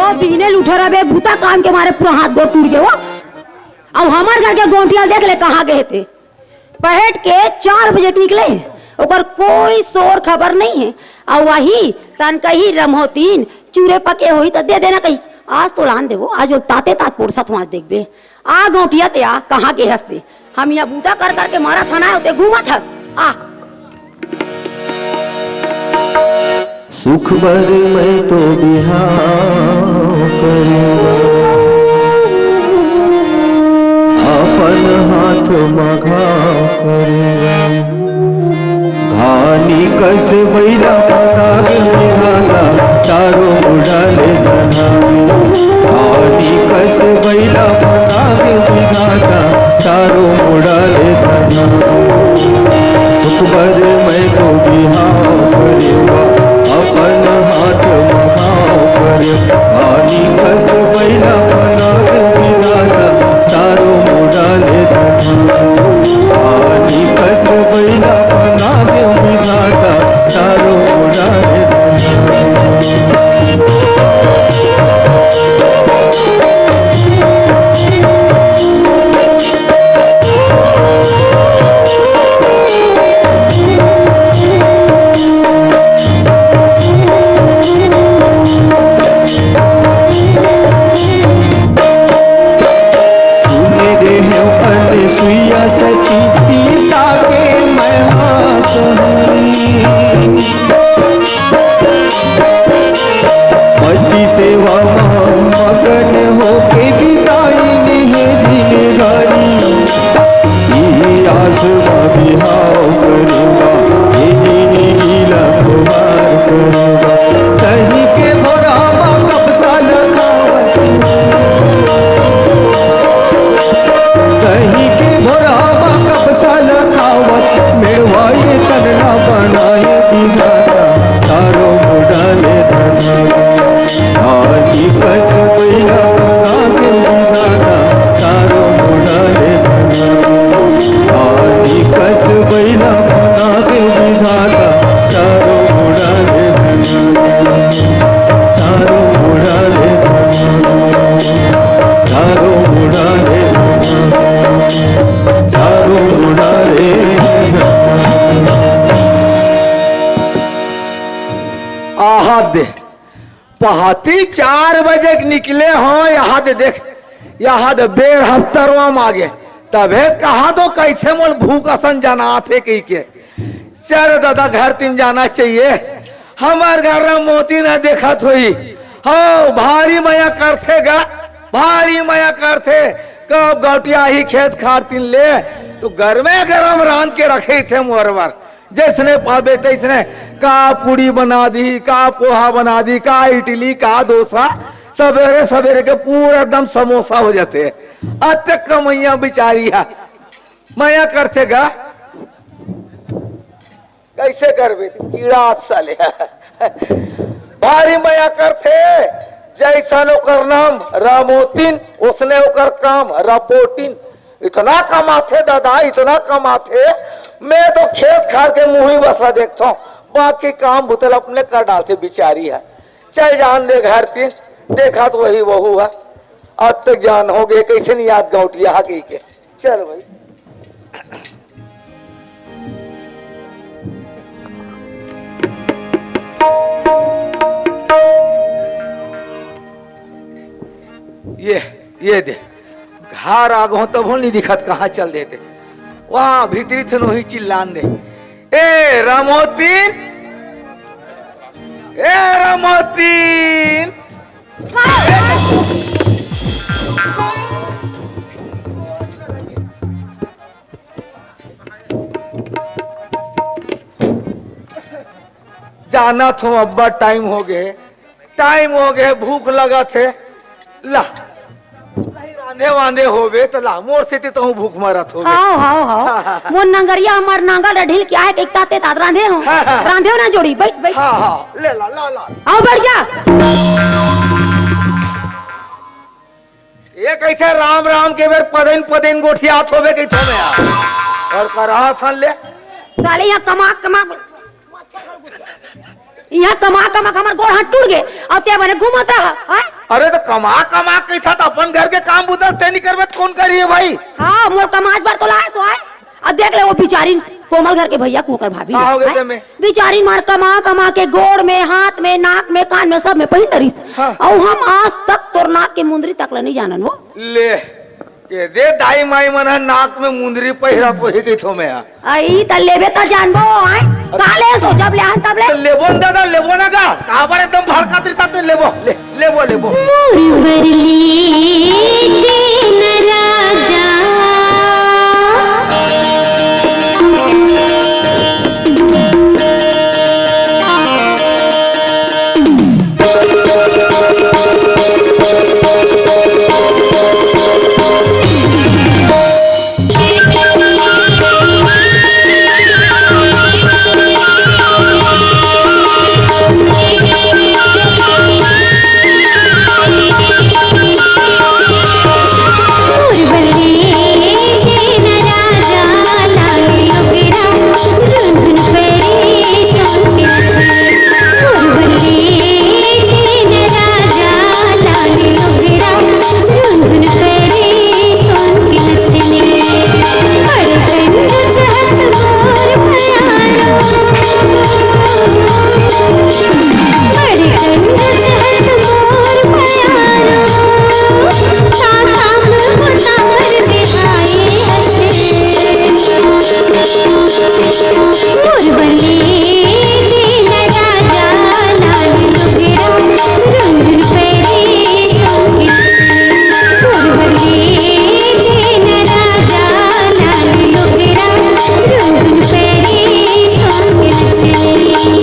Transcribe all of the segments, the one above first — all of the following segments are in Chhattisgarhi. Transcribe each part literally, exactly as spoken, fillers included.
अउ बिहने ल उठे रहिबे, बुता काम के मारे पूरा हाथ गोड़ टूट गे हो। अउ हमर घर के गौंटिया ल देख ले, कहाँ गे हे ते। पहेट के चार बजे के निकले, ओकर कोई सोर खबर नइ हे। अउ वही तन कही रमोतीन चूरे पके होही त दे देना कही। आज तो लान देबो, आज ओ ताते तात पोरसत हँव, आज देखबे। आ गौंटिया ते आ, कहाँ गे हस ते? हम इहाँ बूता कर कर के मरत हन, ओते घूमत हस। आ। सुख बर मैं तो बिहाव करूँगा, अपन हाथ म घाव करूँगा। धानी कस बइला बना गे विधाता, चारों मुड़ा ले धना। धानी कस बइला बना गे विधाता, चारों मुड़ा ले धना। सुख बर मैं तो बिहाव करेंगा, अपन हाथ म घाव करे। धानी कस बइला बना गे विधाता, चारों मुड़ा ले धना। धानी कस बइला बना गे विधाता, चारों मुड़ा ले धना। सुन रे हो अनसुईया सती सीता के मैं हाँ कहूँ। पति सेवा म मगन होके बिताइन हे जिनगारी। इही आस म बिहाव करूँगा, ये जिनगी ला खुवार करूँगा। कहीं के भोरा म कपसा ल खावत, कहीं के भोरा म कपसा ल खावत, मेड़वा ये तन ला बनाए विधाता, चारों मुड़ा ले धना। धानी कस बइला बना गे विधाता, चारों मुड़ा ले धना। धानी कस बइला बना गे विधाता, चारों मुड़ा ले धना। चारों मुड़ा ले धना। चारों मुड़ा ले धना। चारों मुड़ा ले धना। आहा दे, पहाती चार बजे के निकले हों, इहाँ दे देख, इहाँ दे बेर हफ्तरवा म आगे, तभे कहा तो कइसे मोला भूख असन जनात हे कहिके। चल ददा, घर तीर जाना चाहिए, हमर घर रमोतीन देखत होही। हव, भारी मया करथे गा, भारी मया करथे। कब गौंटिया आही खेत खार तीर ले, त गरमे गरम रांध के रखे रहिथे मोर बर। जइसने पाबे तइसने, का पूड़ी बना दिही, का पोहा बना दिही, का इडली, का डोसा, सबेरे सबेरे के पूरा एकदम समोसा हो जाथे। अतेक कमइया बिचारी ह मया करथे गा। कइसे करबे तैं, कीड़ा अस साले। भारी मया करथे, जइसन ओकर नाम रमोतीन, ओसने ओकर काम रपोटिन। इतना कमाथे ददा, इतना कमाथे, मैं तो खेत खार के मुँही बस ला देखथों, बाकी काम बुता ला अपने कर डालथे बिचारी ह। चल जान दे घर तीर, देखत होही वहू ह। अब तक जान होगे, कइसे नइ आत गौंटिया ह कहिके। चल भाई। ये, ये दे। घर आगहूँ तभो नइ दिखत, कहाँ चल देथे। वाह, भीतरी थन ओही चिल्लान दे। ए रमोतीन, ए रमोतीन। जानत हों अब्बड़ टाइम होगे, टाइम होगे, भूख लगत हे। ला, रांधे वांधे होबे त ला, मोर सेती तहूँ भूख मरत होबे। हव, हव, हव। मोर नंगरिया हमर नांगर डढ़िल के आए, एक ताते तात रांधे हों। हाँ, हाँ। रांधे हों ना जोड़ी, बइठ, बइठ। हाँ, हाँ, ले ला, ला, ला। आव, बइठ जा। ये कइसे राम राम के बेर पदेन पदेन गोठियात होबे कहिथों मैं यार। अउ करहा सन ले। साले इहाँ कमा कमा, इहाँ कमा कमा के हमर गोड़ हाथ टूट गे, अउ तैं बने घूमत रहा, हैं? अरे तो कमा कमा के था तो अपन घर के काम बुता ते नहीं करबे तो कौन करिए भाई? हाँ, मोर कमाज बर तो लाए सो आए। अब देख ले वो बिचारिन कोमल घर के भैया कुकर भाभी का हो गए हैं? ते में? बिचारिन मार कमा कमा के गोड़ में, हाथ में, नाक में, कान में, सब में पहिन डरिस। हाँ। अउ हम आज तक तोर नाक के मुंदरी तक ल नहीं जानन वो। ले, के दे दाई माई मन ह नाक में मुंदरी पहिरत होही कहिथो मैं ह। अई त लेबे त जानबो, आय? का ले सो, जब ले आन तब ले। त लेबो न दादा, लेबो ना का? काबर एकदम भड़कात रहिथस ते, लेबो, ले, लेबो, लेबो। मोर बर ले दे न राजा।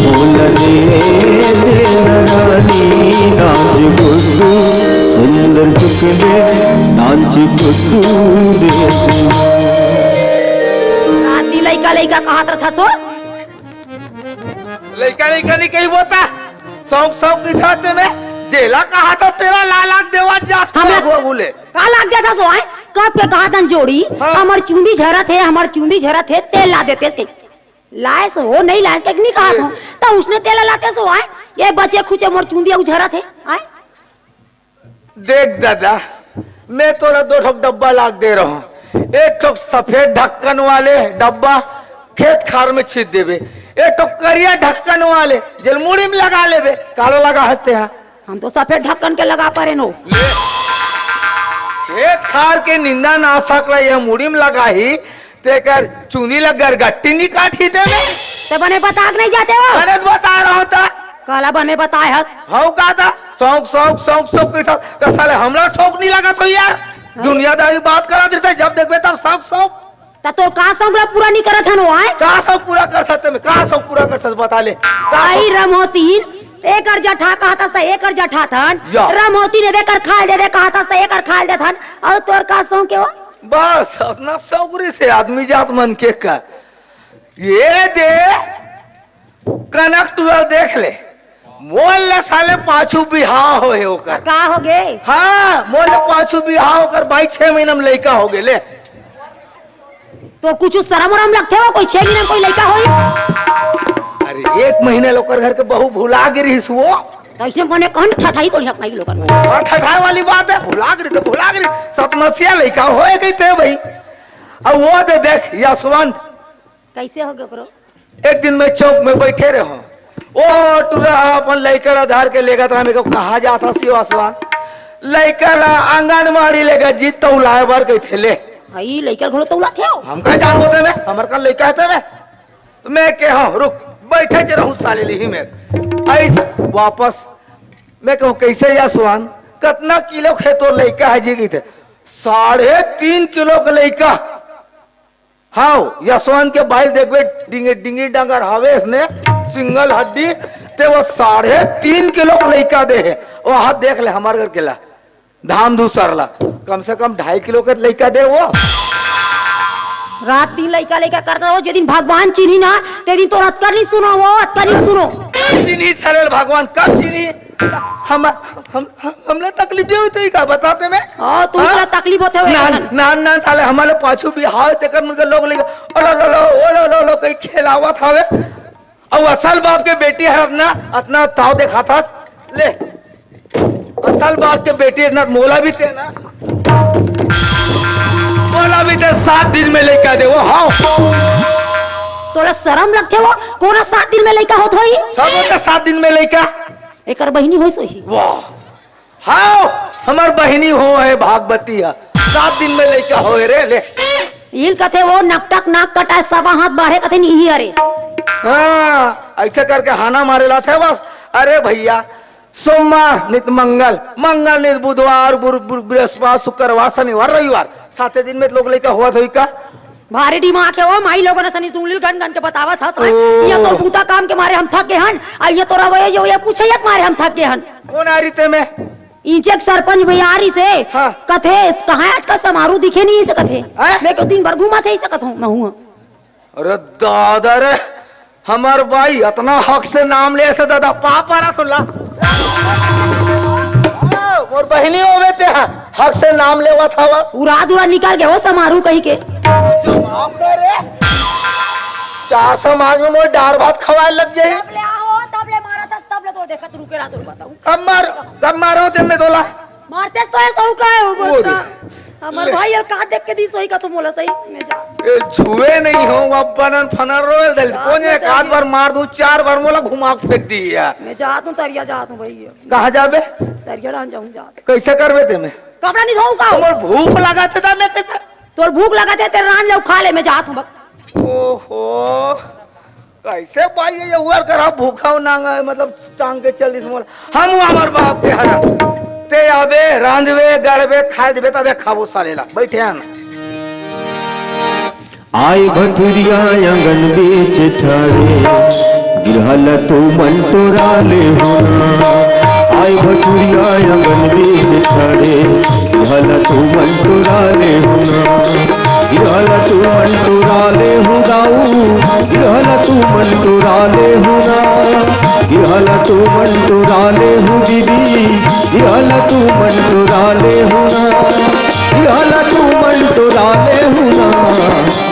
बोल दे देन रानी, नाच गुड्डू, सुंदर चुकले, नाच गुड्डू दे। राती लइका लइका कहत रथस हो। लइका लइका नहीं कही बोता, शौक शौक की था ते में, जेला कहा था तेला ला लाख देवा जात हमला का हुआ बोले। का लाग जाथस हो, आय? कब के कहत हन जोड़ी, हाँ। हमर चुंदी झरत हे, हमर चुंदी झरत हे, तेल ला देतेस के। लाएस हो, नहीं लाएस के, नहीं कहत हो। त उसने तेल लातेस हो, आय? ये बचे खुचे मोर चुंदी अउ झरत हे, आय? देख दादा, मैं तोला दो ठोक डब्बा लाग दे रहा हूँ। एक ठोक सफेद ढक्कन वाले डब्बा खेत खार में छीट देबे, एक ठोक करिया ढक्कन वाले जेल मुड़ी में लगा लेबे। काला लगा हंसते हैं। हम तो सफेद ढक्कन के लगा परे नो। ले। खेत खार के निंदा नाशक ला ये मुड़ी में लगाही, तेकर चुंदी ला गरगट्टी नी काटही देवे। ते बने बता के नहीं जाते हो? अरे तो बता रहा हूँ ता। काला बने बताए हस? हौ का ता? शौक, शौक, शौक, शौक कही था। का साले हमरा शौक नहीं लगा तो यार? हाँ। दुनियादारी बात करा देते, जब देखबे तब शौक, शौक। त तोर का शौक ला पूरा नहीं करत हन वो, आय? का शौक पूरा कर सकते मैं? का शौक पूरा कर सकते बता ले। का आई शौक? रमोतीन, एकर जठा कहतस त एकर जठा थन। या। रमोतीन एकर खाल दे दे कहतस त एकर खाल दे थन। अउ तोर का शौक हे वो? बस, अपना सौगरी से आदमी जात मन के कर। ये दे, कनक टूरा देख ले। मोल ले साले पाछू बिहाव होए ओकर। का हो गे? हाँ, मोल ले पाछू बिहाव ओकर, बाई छह महीना में लइका हो गे ले। तो कुछ शरम उरम लगथे हो, कोई छह महीना में कोई लइका होई? अरे, एक महीना ले ओकर घर के बहू भुला गे रहिस वो। तो ऐसे मने कहन ठठाई तो लिया पाई लोगन। और ठठाई वाली बात है, भुला गे रही तो भुला गे रही। सतमसिया लइका होए गई थे भाई। अब वो दे देख, यशवंत। कैसे हो गए ओकरो? एक दिन मैं चौक में बैठे रहो, ओ टुरा अपन लइका ला धर के लेगत रहा, मैं कहा, "कहाँ जात हस यो आसवान?" लइका ला आंगनबाड़ी लेगा जी, तौलाए बर कहिथे ले। हाँ, ई लइका घलो तौलाथे हो? हम का जानबो ते में, हमर का लइका हे ते में? तो मैं कहे, "हाँ, रुक, बैठे च रहू साले लिही में।" आइस वापस, मैं कहूँ, "कैसे आसवान, कतना किलो के तोर लइका हे जी?" कहिथे, "साढ़े तीन किलो के लइका।" हाव, यशवंत के बाइल देखबे, डिंगी, डिंगी डंगर हावे इसने, सिंगल हड्डी, ते वो साढ़े तीन किलो के लइका दे हे। वो हाथ देख ले, हमार घर के ला, धाम धूसर ला, कम से कम ढाई किलो के लइका दे वो। रात दिन लइका लइका करता हो, जे दिन भगवान चिन्ही ना, ते दिन तोर अतकर नहीं सुनो वो, अतकर नहीं सुनो। कब चिन्ही सरल भगवान, कब चिन्ही? हम, हम, हम, हमला तकलीफ दे होई तो ही का बताते में? हाँ, तू हाँ? इतना तकलीफ होते हुए नान, खान। नान, नान साले हमारे पाछू भी हाव तेकर मन के लोग लेके, "ओलो, लो, लो, ओलो, लो, लो," कहीं खेलावत हवे। अउ असल बाप के बेटी हर अतना, अतना ताव देखाथस। ले। असल बाप के बेटी इतना मोला भी ते ना, मोला भी ते सात दिन में लइका दे वो। हाँ। तोला शरम लगथे वो? कोना सात दिन में लइका होत होही? सब होता सात दिन में लइका। एकर बहिनी होइस होही। वाह। हाँ, हमर बहिनी हो है भागवती है, सात दिन में लइका होए रे ले। इल कथे वो नकटक नाक कटाए सवा हाथ बाढ़े कथे नहीं अरे। हाँ, ऐसे करके हाना मारे लाथे बस। अरे भैया, सोमवार नित मंगल, मंगल नित बुधवार, बुर-, बुर-, बृहस्पति, शुक्रवार, शनिवार, रविवार, साते दिन में लोग लइका होवत होई का? भारी दिमाग है वो, माई लोगन सनी सुंगलिल गन गन के बतावत हस। ओ। ये तो बूता काम के मारे हम थक गए हन, आ ये तोरा वो ये, ये पूछे ये मारे हम थक गए हन। कौन आ रही ते में? इंचे के सरपंच भैया आ रही से। हाँ। कथे, "कहाँ है आजकल समारोह दिखे नहीं से," कथे। हैं? मैं क्यों दिन भर घूमा थे इसे कथों, मैं हुआ। अरे दादा रे, हमर बाई अतना हक से नाम ले से दादा, पाप आ रहा सुन ला। मोर बहिनी होवे ते ह, हक से नाम लेवा था बस। उरा दुरा निकाल के हो समारोह कही के। जवाब दे रे। चार समाज में मोर डार भात खवाए लग जाई। तब ले आओ, तब ले मारा था, तब ले तो देखा, तू रुके रहा, तो बताऊं। अब मार, अब मारो ते में तोला। मारते तो ऐसा हूँ का है वो ओ बोलता। रे। हमर ले। भाई यार का देख के दी सोई का तो मोला सही में जा। ए, छुए नहीं हो, वो बनन फनर रोल दल। जा कौन तो एक आध तरिया। बार मार दूं, चार बार मोला घुमा के फेंक दी यार। मैं जात हूँ, तरिया जात हूँ भाई। कहाँ जाबे? तरिया डान जाऊँ जात। कैसे करबे ते में? कपड़ा नहीं धोऊँ का? मोर भूख लगा थे ता मैं कैसे? तोर भूख लगा थे, तेरे रान ले खा ले, मैं जात हूँ बस। ओहो, कैसे भाई ये उअर करा भूखा नांगा, मतलब टांग के चल दिस मोला। हम हमार बाप के हरा। ते आबे, रांधबे, गड़बे, खाए देबे, तबे खाबो साले ला। बैठे हैं ना। आय भथुरिया आंगन बीच ठाड़े, गिरहल तू मन टोरा ले होना। आय भथुरिया आंगन बीच ठाड़े, गिरहल तू मन टोरा ले होना। गिरहल तू मन टोरा ले हो दाऊ, गिरहल तू मन टोरा ले होना। गिरहल तू मन टोरा ले हो दीदी, गिरहल तू मन टोरा ले होना। गिरहल तू मन टोरा ले होना।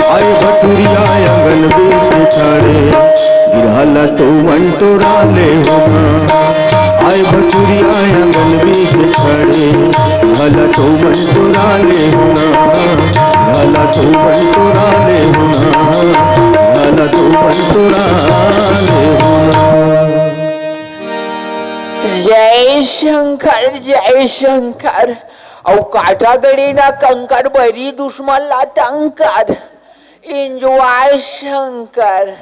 आय भटुरिया आंगन बीच ठाड़े, गिरहल तू मन टोरा ले होना। आय भटुरिया आंगन बीच ठाड़े, गिरहल तू मन टोरा ले होना। गिरहल तू मन टोरा ले होना। गिरहल तू मन टोरा ले होना। जय शंकर, जय शंकर। अउ काटा गड़ी ना कंकर बरी दुश्मन ला तंग कर। Enjoy शंकर।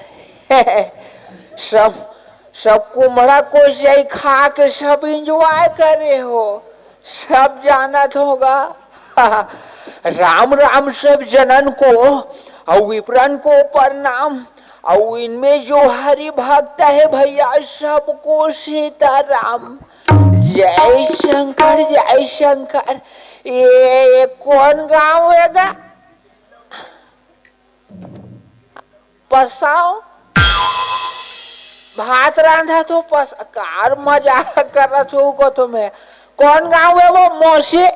सब, सब कुम्हड़ा कोसई खा के सब enjoy करे हो, सब जानत होगा। राम राम सब जनन को, अउ विप्रन को प्रणाम, अउ इनमें जो हरि भक्त है भैया, सबको सीताराम। जय शंकर, जय शंकर। ये, ये कौन गांव है गा? पसाओ। भात रांधा तो पस-, कार मजाक करत हो को तुम्हें। कौन गांव है वो मौसी?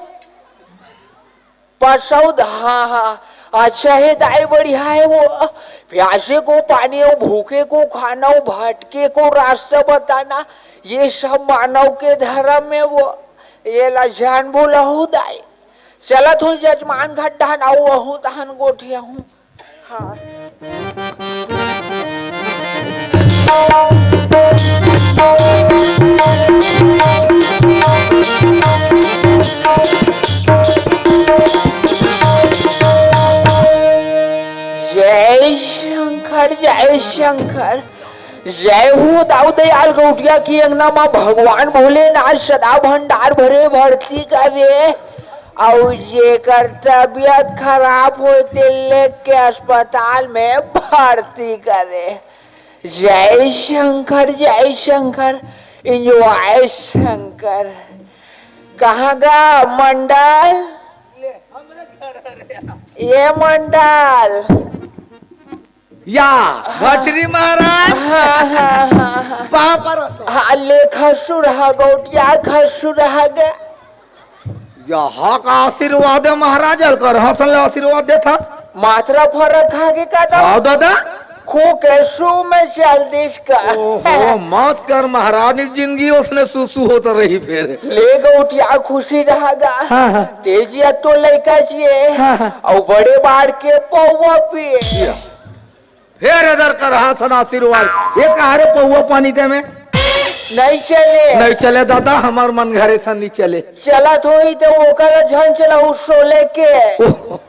पसौद, हाँ, हाँ। अच्छा है दाई, बढ़िया है वो। प्यासे को पानी, वो भूखे को खाना, वो भटके को रास्ता बताना, ये सब मानव के धर्म में वो। ये ला जान बोला हो दाई। चलत हो जजमान घाट डहन, अउ अहूँ तहन गोठिया हूँ। हाँ। जय शंकर, जय शंकर। जय हो दाऊ दयाल गौटिया की अंगना मा भगवान भोलेनाथ सदा भंडार भरे भरती करे। अउ जेकर तबीयत खराब होय ते लेके अस्पताल में भरती करे। जय शंकर, जय शंकर, enjoy शंकर। कहाँ गा मंडल? ये मंडल। या, भटरी महाराज। हाँ, हाँ, हाँ, हाँ। पाँव परत हो। हाँ, ले खसुर हा, गौटिया खसुर हा गे। यहाँ का आशीर्वाद है महाराज, अलकर हसन ले आशीर्वाद देत हस। मात्रा फरक हा गे का दाऊ? हाँ दादा। खू के सू में चल दिस का। ओहो, मत कर महाराज, जिंदगी उसने सुसु होत रही फिर। ले गौटिया खुशी रहा गा। हाँ, हाँ। तेजिया तो लइका जिए। हाँ, हाँ। अउ बड़े बाढ़ के पौवा पिए। या। फेर एदर कर हाँ सन आशीर्वाद। ये कहा रे पौवा पानी दे में? नहीं चले। नहीं चले दादा, हमार मन घरे सन नहीं चले। चलत होई तो ओकर झन चला उ सोले के। ओह,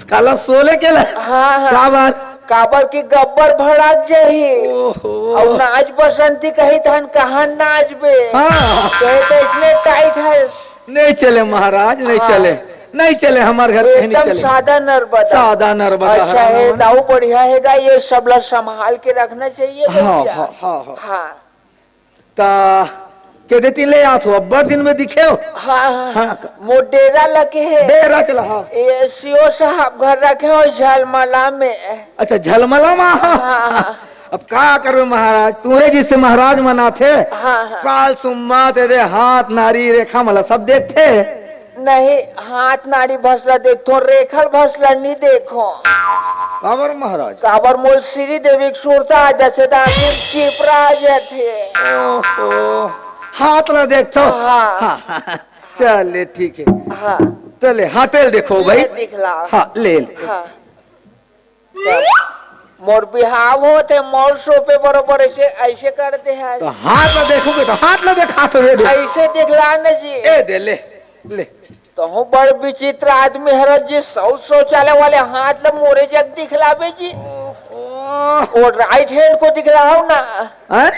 काला सोले के ला? हाँ, हाँ। का बार? काबर की गब्बर भड़क जाही। ओहो। अउ नाच बसंती कही तहन कहाँ नाचबे? हाँ। कहे तो इसने टाइट है। नहीं चले महाराज, नहीं हाँ। चले, नहीं चले, हमार घर कहीं नहीं एकदम चले। सादा नर्मदा। सादा नर्मदा अच्छा हरा है, नाम। दाऊ बढ़िया है गा, ये सब ला संभाल के रखना चाहिए हाँ, भैया। हाँ, हाँ, हाँ। हाँ। ता के देती ले आत हो, अब्बड़ दिन में दिखे हो। हाँ, हाँ। हाँ। मोर डेरा लगे है। डेरा चला, हाँ। ये सीओ साहब घर रखे हो झलमला में। अच्छा, झलमला में, हाँ। हाँ, हाँ। अब का करबे महाराज, तुहरे जिससे महाराज मनाथे। हाँ, हाँ। साल सुम्मा ते दे हाथ नारी रेखा मला सब देखथे। नहीं, हाथ नारी भसला देखथो, रेखल भसला नहीं देखो। काबर महाराज? काबर मोल श्री देवी के सुरता आ जाथे, त आखिर चिपरा जाथे। ओहो, हाथ ला देखथो। हाँ। हाँ, हाँ, हाँ। चल ले, ठीक है। हाँ। चल ले, हाथे ल देखो भाई। ले दिखला। हाँ, ले ले। हाँ। मोर बिहाव होत हे, मोर सोपे बरोबर ऐसे, ऐसे करते हैं। तो हाथ ला देखोगे तो हाथ ला देखा तो ये दे। ऐसे देखला न जी। ए दे ले, ले। तहूँ बड़ विचित्र आदमी हर जी, शौच शौचालय वाले हाथ ला मोरे जग दिखलाबे जी। ओहो। वो राइट हैंड को दिखलाओ ना। हैं?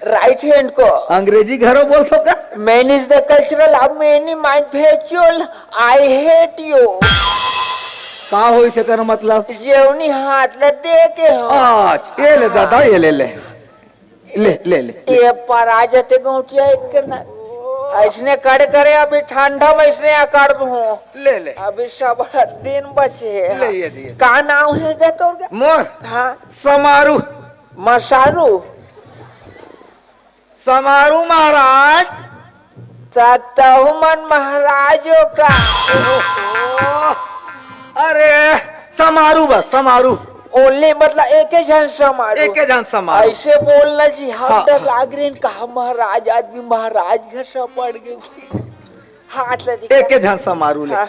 राइट हैंड को। अंग्रेजी घरो बोलथो का? Man is the cultural, अब many mind factual, I hate you। का होइस एकर मतलब? जेवनी हाथ ला दे के हो। अच्छा, ये ले दादा, ये ले ले। ले, ले, ले, ले। ये पर आ जाते गौटिया एक के ना। ऐसने करे करे अभी ठंडा में ऐसने आ कर दूँ। ले, ले। अभी सब दिन बचे है। ले, ये दिए। का नाम है गे तोर गे? मोर? हाँ। समारू। मसारू। समारू महाराज। त तहु मन महाराजो का। अरे, समारू बस, समारू। Only मतलब एके झन समारू। एके झन समारू। ऐसे बोलना जी, हम हाँ, डर हाँ। लाग रहे हैं, कहा महाराज आदमी महाराज घर से पड़ गए। हाथ ला दिखा। एके झन समारू ले। हाँ।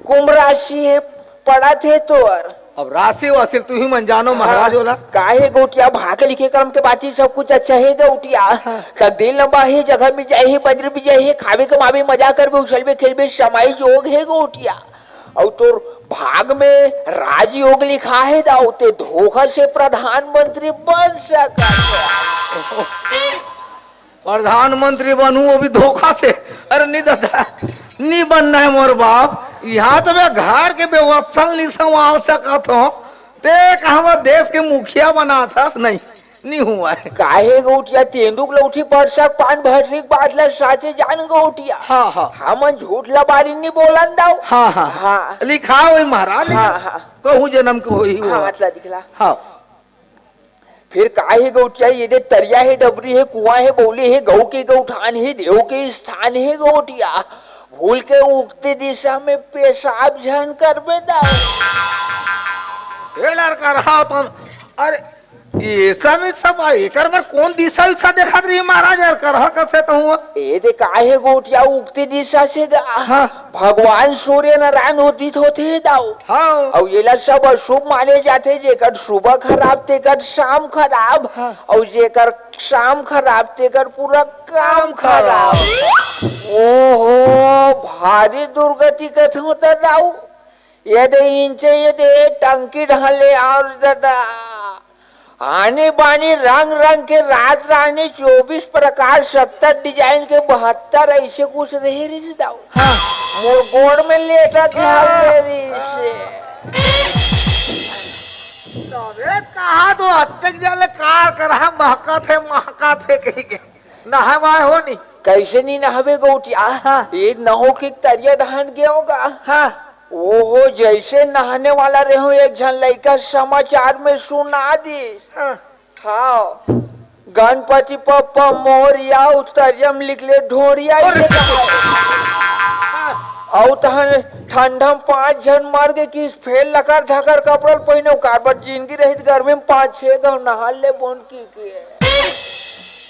कुंभ राशि है, पड़त हे तोर। अब राशि वासिल तू ही मन जानो महाराज हाँ। वाला। काहे गौटिया, भाग लिखे कर्म के बात ही सब कुछ अच्छा है गौटिया। हाँ। तकदीर लंबा है, जगह में जाए है, बद्र भी जाए है, खावे कमावे, मजा करबे, उछलबे, खेलबे, समय जोग है गौटिया। अउ तोर भाग में राजयोग लिखा है, दाऊ ते धोखा से प्रधानमंत्री बन सकत है। प्रधानमंत्री बनहूं, वो भी धोखा से। अरे नी दादा, नी बनना है मोर बाप। यहाँ तो मैं घर के व्यवस्था नी संभाल सकत हो, ते कहवा देश के मुखिया बनाथस? नहीं, नी हुआ है। काहे गौटिया, तेंदुक लौठी परसक पान भटरिक बात ला साचे जान गौटिया। हाँ, हाँ। हमन झूठ लबारी नी बोलन दाऊ। हाँ, हाँ। हाँ। लिखा होई महाराज, लिखा। हाँ, हाँ। कहूँ जन्म के होई हुआ। हाँ, हाथ ला दिखला। हाँ। फिर का हे गौटिया, ये दे तरिया हे, डबरी हे, कुआं हे, बौली हे, गऊ के गौठान हे, देव के स्थान हे गौटिया। भूल के उगते दिशा में पेशाब झन करबे दाऊ। ए लड़का रहा अपन, अरे ये सब, सब एकर बर कौन दिशा विशा देखत रही महाराज यार, करहा कसे तहूँ? ए दे का हे गौटिया, उगते दिशा से गा। हाँ। भगवान सूर्य नारायण उदित होथे दाऊ। हाँ। अउ येला सब अशुभ माने जाथे, जेकर सुबह खराब तेकर शाम खराब, हाँ। अउ जेकर शाम खराब तेकर पूरा काम काम खराब। खराब। ओहो, भारी दुर्गति कथों त दाऊ। ये दे इंचे, ये दे टंकी ढाले और दादा। आनी बानी रंग रंग के रात रानी चौबीस प्रकार सत्तर डिजाइन के बहत्तर ऐसे कुछ रहे रिस दाऊ। हाँ। मोर गोड़ में लेटा था हाँ। मेरी से। अबे कहा तो अटक जाले कार कर हम महका थे महका थे कहीं के नहाए वाए हो नी। कैसे नी नहावे गौटिया? हाँ। ये नहो के तरिया डहान गए होगा। हाँ। ओहो, जैसे नहाने वाला रहे हो, एक झन लइका समाचार में सुना दिस। हाँ। हाँ, गणपति बप्पा मोरिया उतरियम लिख ले ढोरिया अरे! इसे कहा। अउ तहन ठंडा म पांच झन मर गे कि फेर लकर धकर कपड़ा ल पहिनो, काबर जिंदगी रहित गर्मी म पांच छह घाव नहा ले बोन की के।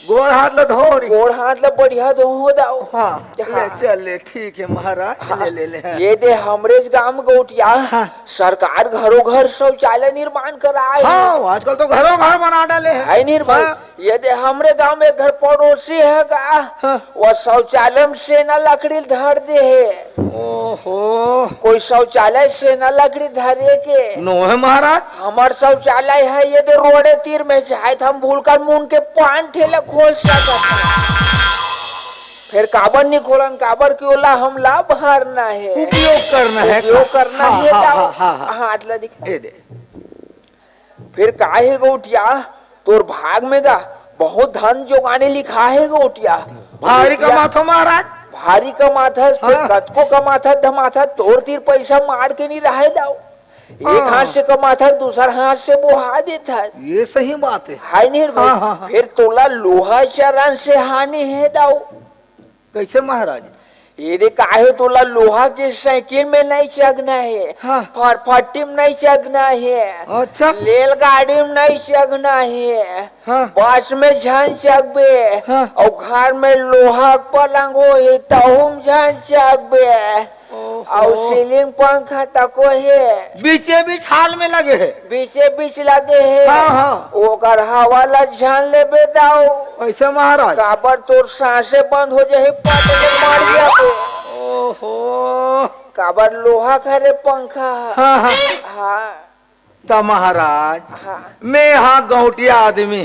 गोड़ हाथ ल धो रे। गोड़ हाथ ल बढ़िया धो हो दाऊ। हाँ, हाँ। ले चल ले, ठीक है महाराज, हाँ। ले, ले, ले, हाँ। ये दे हमरेच गांव गौटिया, हाँ। सरकार घरो घर शौचालय निर्माण कराए। हाँ, आजकल तो घरो घर बना डाले हैं। है नहीं रे भाई? हाँ। ये दे हमरे गांव में एक घर पड़ोसी है का, हाँ। वो शौचालय में सेना लकड़ी धर दे है। ओहो। कोई शौचालय सेना लकड़ी धरे के? नो है महाराज। हमर शौचालय है ये दे रोडे तीर में, चाहे त हम भूल कर मुन के पान ठेले खोल सकत हन। फिर काबर नहीं खोलन, काबर कि ओला हमला भरना है। उपयोग करना है। उपयोग करना हाँ, है, हाँ, जाओ। हाँ, हाँ, हाँ। हाथ ला दिखा। ए दे। फिर का हे गौटिया, तोर भाग में गा बहुत धन जोगाने लिखा हे गौटिया। भारी गौटिया, कमाथो महाराज। भारी कमाथस, फिर हाँ। कतको कमाथस धमाथस, तोर तीर पैसा मार के नहीं रहे दाऊ। एक हाँ। हाथ से कमाथस, दूसर हाथ से बोहा देथस। ये सही बात है। हाय नहीं रे भाई? हाँ, हाँ, हाँ। फिर तोला लोहा चरण से हानि हे दाऊ। कैसे महाराज? ये दे काहे तोला लोहा के साइकिल में नहीं चघना है, हाँ। फरफट्टी में नहीं चघना है, अच्छा। रेलगाड़ी में नहीं चघना है, हाँ। बस में झन चघबे, हाँ। अउ घर में लोहा के पलंग होही तहू में झन चघबे, ओहो। अउ सीलिंग पंखा तको हे। बीचे बीच हाल में लगे हे। बीचे बीच लगे हे। हाँ, हाँ। ओकर हवा ला झन लेबे दाऊ। कैसे महाराज? काबर तोर सांसे बंद हो जाही, पट ले मर जाबे। ओहो। काबर लोहा के हरे पंखा। हाँ, हाँ। हाँ। त महाराज, हाँ। मैं हा गौटिया आदमी,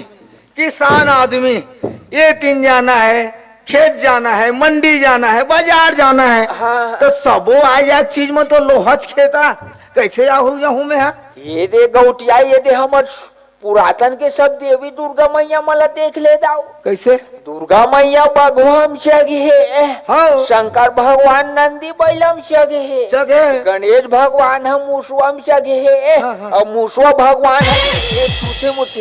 किसान आदमी, ये तीन जाना है, खेत जाना है, मंडी जाना है, बाजार जाना है, हाँ। तो सबो आए जाए चीज में तो लोहच खेता, कैसे आहू जाहूं मैं हा? ये दे गौटिया, ये दे हमर पुरातन के सब देवी दुर्गा मैया मन ला देख ले दाऊ। कैसे? दुर्गा मैया बघवा म चघे हे। हाँ। शंकर भगवान नंदी बैला म चघे हे। चघे। गणेश भगवान ह मुसवा म चघे हे। हाँ, हाँ। अउ मुसवा भगवान ह ए, छूते मुते,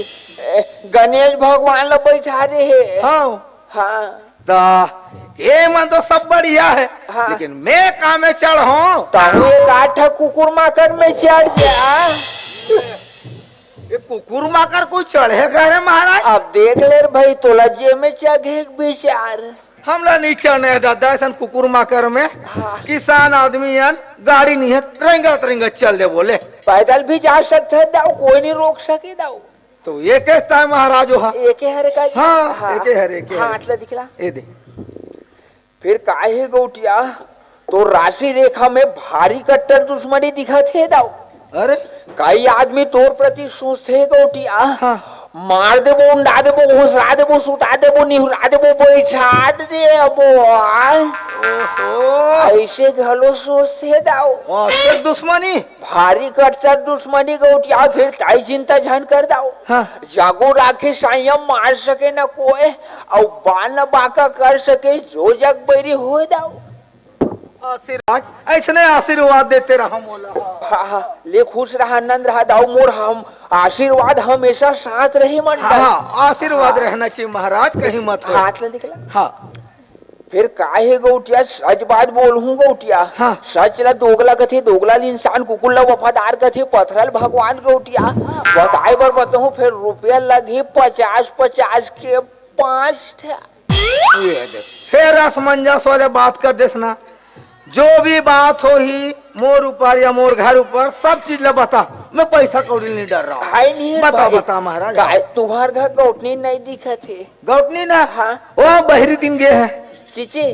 ए, गणेश भगवान ला बैठा दे हे। हाँ। हाँ। त ये मन तो सब बढ़िया है, हाँ। लेकिन मैं का में चढ़ हूँ? तहू एक आठ ठा कुकुर माकर में चढ़ जा। ये कुकुर माकर कोई चढ़े का रे महाराज? अब देख ले रे भाई, तोला जे में चघे के विचार। हमला नहीं चढ़ने है दादा, ऐसन कुकुर माकर में। हाँ। किसान आदमी हन, गाड़ी नहीं है, रेंगत रेंगत चल देबो ले। पैदल भी जा सकत है दाऊ, कोई नहीं रोक सके दाऊ। तो ये कैसा है महाराज हो? एके हरे का? हाँ, हाँ। एके हरे, एके हाँ, हरे। हाथ ला दिखला। ये दे। फिर काहे गौटिया, तोर राशि रेखा में भारी कट्टर दुश्मनी दिखत हे दाऊ। अरे? कई आदमी तोर प्रति सोचथे गौटिया। हाँ। मार देबो, उंडा देबो, घुसरा देबो, सुता देबो, निहुरा देबो, बैठा देबो। ओहो। ऐसे घलो सोचथे दाऊ। हाँ, सिर्फ दुश्मनी। भारी कट्टर दुश्मनी गौटिया, फिर काई चिंता झन कर दाऊ। हाँ। जागो राखे साइया, मार सके न कोय, अउ बान बाका कर सके जो जग बैरी होय दाऊ। आशीर्वाद, ऐसने आशीर्वाद देते रहा मोला। हाँ, हाँ, ले खुश रहा, आनंद रहा दाऊ मोर, हम आशीर्वाद हमेशा साथ रही मन हाँ, दाऊ। हाँ, आशीर्वाद हाँ। रहना चाहिए महाराज, कहीं मत हो। हाथ ले दिखला। हाँ। फिर काहे गौटिया, सच बात बोलहूं गौटिया। हाँ। सच ला दोगला कथे, दोगला ल इंसान, कुकुर ला वफादार कथे, पथरा ल भगवान गौटिया। बताए बर बताहूं, फिर रुपया लगही पचास, पचास के पांच ठा। ये देख, फिर असमंजस वाले बात कर देस ना। जो भी बात होही मोर ऊपर या मोर घर ऊपर, सब चीज ला बता, मैं पैसा कौड़ी नहीं डर रहा हूँ। हाय नहीं बता, भाई। बता महाराज। काय तुम्हार घर गौटनी नहीं दिखत हे? गौटनी ना? हाँ। वो बहिरी दिन गे हे। चीची।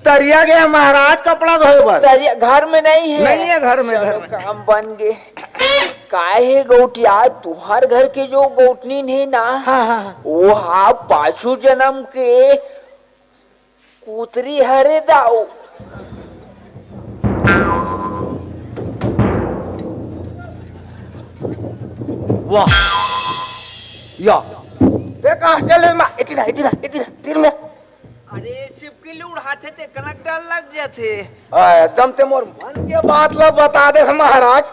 तरिया गे हे महाराज कपड़ा धोए बर। तरिया घर में नहीं है। नहीं है घर में, चलो, घर में। काम बन गे। काहे गौटिया, तुम्हार घर के जो गौटनी हे ना, हाँ, हाँ, हाँ। वो हा पाछू जन्म के कुतरी हरे दाऊ। वाह। या। ते कहाँ चले मा? इतना, इतना, इतना, तीर में। अरे, सिपकी ले उड़ाथे ते कनक डर लग जाथे। आ, एकदम ते मोर मन के बात ला बता दे महाराज।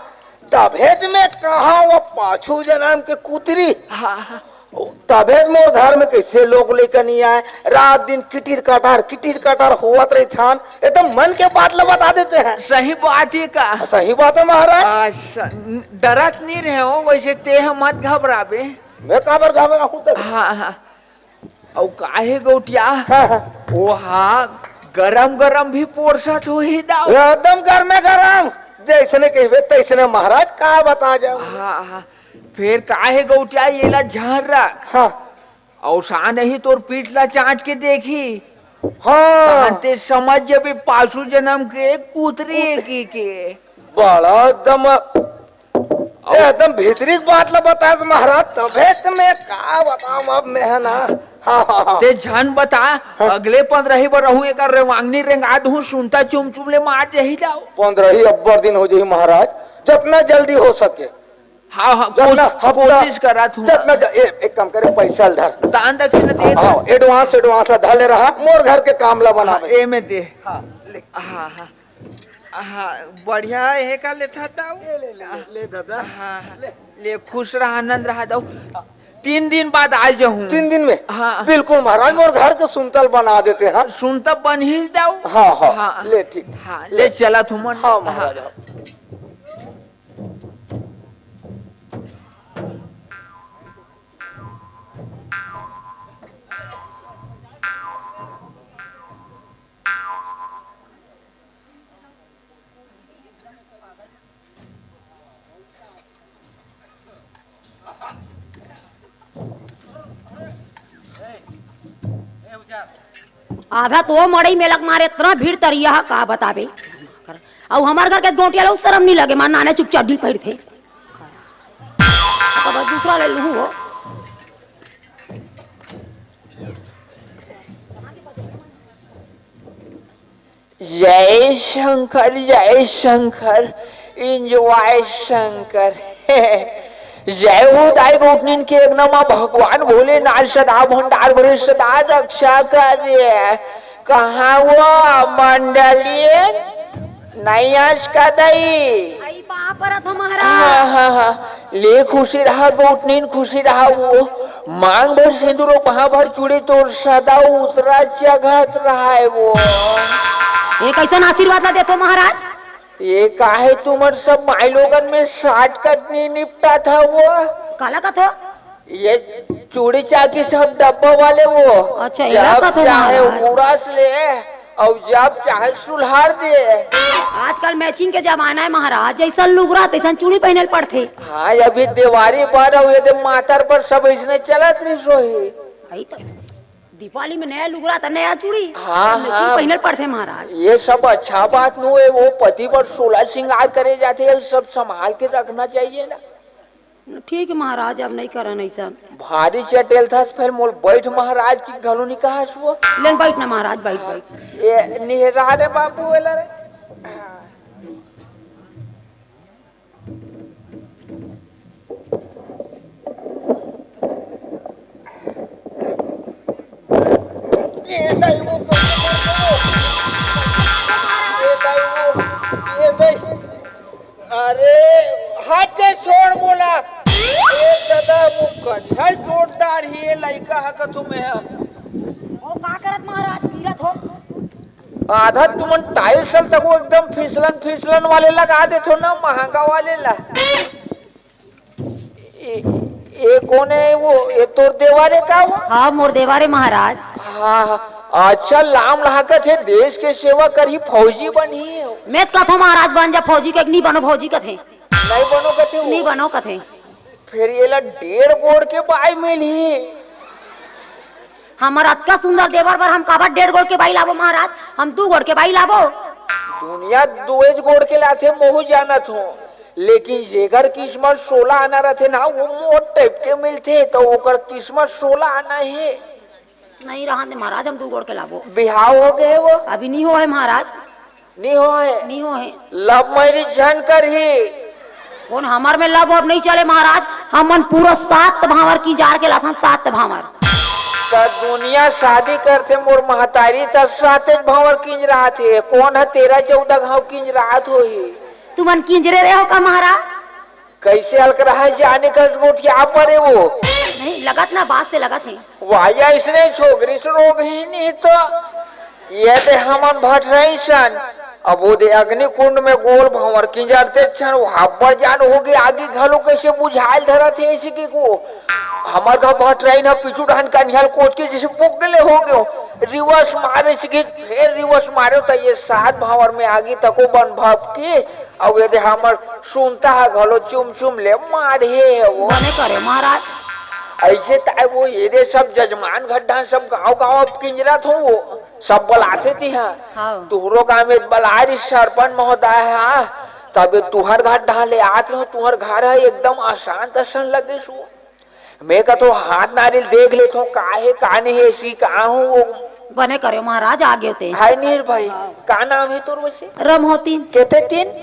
तभे ते मैं कहा वो पाछू जन्म के कुतरी। हाँ, हाँ। तभे मोर घर में कइसे लोग लइका नइ आय, रात दिन किटिर कटार, किटिर कटार होवत रहिथन, एकदम मन के बात ला बता देते हैं। सही बात हे का? सही बात हे महाराज। अच्छा, डरत नइ रहे हो, वइसे तें ह मत घबराबे। मैं काबर घबराहूं त? हाँ, हाँ। अउ काहे गौटिया? हाँ, हाँ। ओहा गरम गरम भी पोरसत होही दाऊ। एकदम गरमे गरम, जइसने कहिबे तइसने महाराज, का बता जाओ। हाँ, हाँ। फेर काहे गौटिया, येला झन रख। हाँ। अउ सानही तोर पीठ ला चाट के देखही। हाँ। तहन तें समझ जबे पाछू जनम के कुतरी ए कहिके। बड़ा एकदम, एकदम भीतरी के बात ला बतास महाराज, तभे त मैं का बताऊं अब मैं ह ना। हाँ, हाँ, हाँ। तें झन बता, हाँ। अगले पंद्रही बर रहूं, एकर रेवांगनी रेंगा दूं, सुनता चुम चुम ले मार जही दाऊ। पंद्रही अब्बड़ दिन हो जही महाराज, जतना जल्दी हो सके। हाँ, हाँ, जतना कोश-, हफ्ता, कोशिश करत हूँ। जतना ज-, ए, एक काम करे, पइसा ल धर। दान दक्षिणा दे हाँ, दे। Advance, advance ला धर ले रहा, मोर घर के काम ला बनावे। हाँ, ए में दे। हाँ, ले। हाँ, हाँ। हाँ, बढ़िया हे का लेथा दाऊ? ले, ले, ले, ले, ले दादा। हाँ, हाँ। ले। ले, खुश रहा, आनंद रहा दाऊ। तीन दिन बाद आ जाहूँ। तीन दिन में? हाँ। बिल्कुल महाराज, मोर घर के सुनता ल बना देते हैं। सुनता ल बनही दाऊ। हाँ, हाँ। हाँ। ले, ठीक। हाँ, ले। ले चलत हूँ मन। हाँ महाराज, हाँ। आधा तो ओ मड़ई में लग मारे, इतना भीड़ तरिया ह, का बताबे। अउ हमर घर के गोटिया ला शरम नइ लगे, मार नाने चुपचाप ढील पहिरथे। अब दूसरा ले लूहूं हो। जय शंकर, जय शंकर, enjoy शंकर। जय हो दाई गौटनिन के अंगना मा भगवान भोलेनाथ सदा भंडार भरे सदा रक्षा करे। कहाँ वो मंडली? नइ आस का दाई? आई बाप रे, तो महाराज। हाँ, हाँ, हाँ। ले खुशी रहा, गौटनिन खुशी रहा वो। मांग भर सिंदूर अउ पहाँ भर चूड़ी तोर सदा उतरा चघत रहा हे वो। ये कइसन आशीर्वाद ला देथो महाराज? ये काहे तुमन सब माईलोगन में shortcut नइ निपटाथा वो? काला कथो? ये चूड़ी चाकी सब डब्बा वाले वो। अच्छा, एला जब कथो चाहे महाराज। उड़ास ले, अउ जब चाहे सुलहार दे। आजकल matching के जमाना हे महाराज, जइसन लुगरा तइसन चूड़ी पहिने ल पड़थे। हाँ, अभी देवारी बर अउ ये दे मातर बर सब अइसने चलत रहिस होही। भाई तो दीपावली में नया लुगरा त नया चूड़ी, हाँ, सब matching हाँ। पहिने ल पड़थे महाराज। ये सब अच्छा बात नो हे, वो पति बर सोलह श्रृंगार करे जाथे, ये सब संभाल के रखना चाहिए ना। ठीक हे महाराज, अब नइ करन अइसन। भारी चटेल थस, फेर मोला बइठ महाराज कहि घलो नइ कहस वो। ले न बइठ ना महाराज, बइठ, बइठ। ए, निहरा रे बाबू, एला रे। ए दाई वो, ए दाई वो, ए दाई। अरे, हट के छोड़ मोला। ए दादा, वो कनिहा ल टोट डारही, ए लइका ह कथू में ह। ओ, का करत महाराज, गिरत हो? आधा तुमन tiles ल तको एकदम फिसलन, फिसलन वाले लगा देथो ना, महंगा वाले ला। ए, ए कोन हे वो? ए तोर देवर हे का वो? हाँ, मोर देवर हे महाराज। हाँ, हाँ। अच्छा, लाम लहकत हे, देश के सेवा करही, फौजी बनही। मैं कथो महाराज बन जा फौजी, के नहीं बनो फौजी कथे। नहीं बनो कथे वो? नहीं बनो कथे। फेर एला डेढ़ गोड़ के बाई मिलही। हमर अतका सुंदर देवर बर हम काबर डेढ़ गोड़ के बाई लाबो महाराज, हम दू गोड़ के बाई लाबो। दुनिया दुएच गोड़ के लाथे, महू जानत हों, लेकिन जेकर किस्मत सोला आना रथे ना, वो मोट type के मिलथे, तो ओकर किस्मत सोला आना हे। नहीं रहन दे महाराज, हम दू गोड़ के लाबो। बिहाव हो गए वो? अभी नहीं हो हे महाराज। नी होय। नी होय। Love marriage झन करही। कोन हमर में love वव नहीं चले महाराज, हमन पूरा सात भांवर किंजार के लाथन, सात भांवर। त दुनिया शादी करथे मोर महतारी, त साते भांवर किंजरात हे। कोन ह तेरह चौदह घांव किंजरात होही? तुमन किंजरे रहे हो का महाराज? कइसे अलकरहा जाने कस गोठिया परे वो। नहीं, लगत ना, बात से लगत हे। वाया इसने छोकरी से रोग ही नहीं तो। ये दे हमन भटराइन सन, अब वो दे अग्निकुंड में गोल भंवर किंजरते छन, वो हब्बड़ जान हो गए, आगी घलो कैसे बुझाइल धरत हे इसी की को। हमर घर भटराइन ह पीछू डहन कनिहाल कोच के जैसे बुक गले हो गयो, रिवर्स मारे इसी की, फिर रिवर्स मारे तो ये सात भंवर में आगी तको बन भपकी। अउ ये दे हमर सुनता ह घलो चुम चुम ले मारे हे वो। बने करे महाराज। ऐसे ताय वो ये दे सब जजमान घड्डा सब गांव गांव अब किंजरत हो वो। सब बलाथे तिहा। हाँ। तुहरो गांव में बला रही सरपंच महोदय हा। तबे तुहर घर डहान ले आत रहो, तुहर घर है एकदम अशांत असन लगे सु। मैं कथो हाथ नारियल देख लेथो, का हे, का नहीं हे, सी का हूँ वो। बने करे महाराज, आ गयो ते। हाय नीर भाई, हाँ। का नाम है तोर वैसे? रमहोतीन। केते तीन?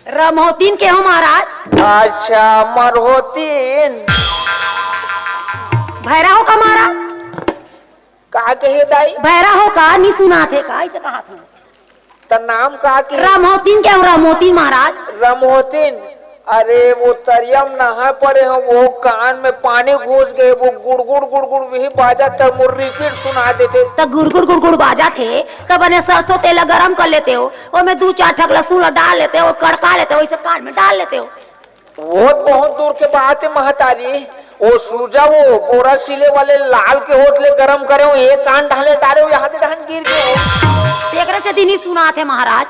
रमहोतीन के हो महाराज। अच्छा, मरहोतीन। भैरा हो का महाराज? का कहे दाई? भैरा हो का? नी सुनात हे का? ऐसे कहा था। त नाम का के? रमहोतीन के हो, रमहोतीन महाराज। रमहोतीन? अरे वो तरिया में नहाए पड़े हो, वो कान में पानी घुस गए, वो गुड़गुड़ गुड़गुड़ वही बाजा त मोर रिपीट सुना देते। त गुड़गुड़ गुड़गुड़ बाजा थे, त बने सरसों तेल ला गरम कर लेते हो, ओमे दू चार ठक लहसुन ला डाल लेते हो, कड़का लेते हो, इसे कान में डाल लेते हो। वो बहुत दूर के बात है महतारी। वो सूजा वो बोरा सिले वाले लाल के होत ले गरम करे हो, एक कान ढाले डारे हो, यहाँ से ढान गिर गए हो। तेकरे से दिन ही सुनात हे महाराज।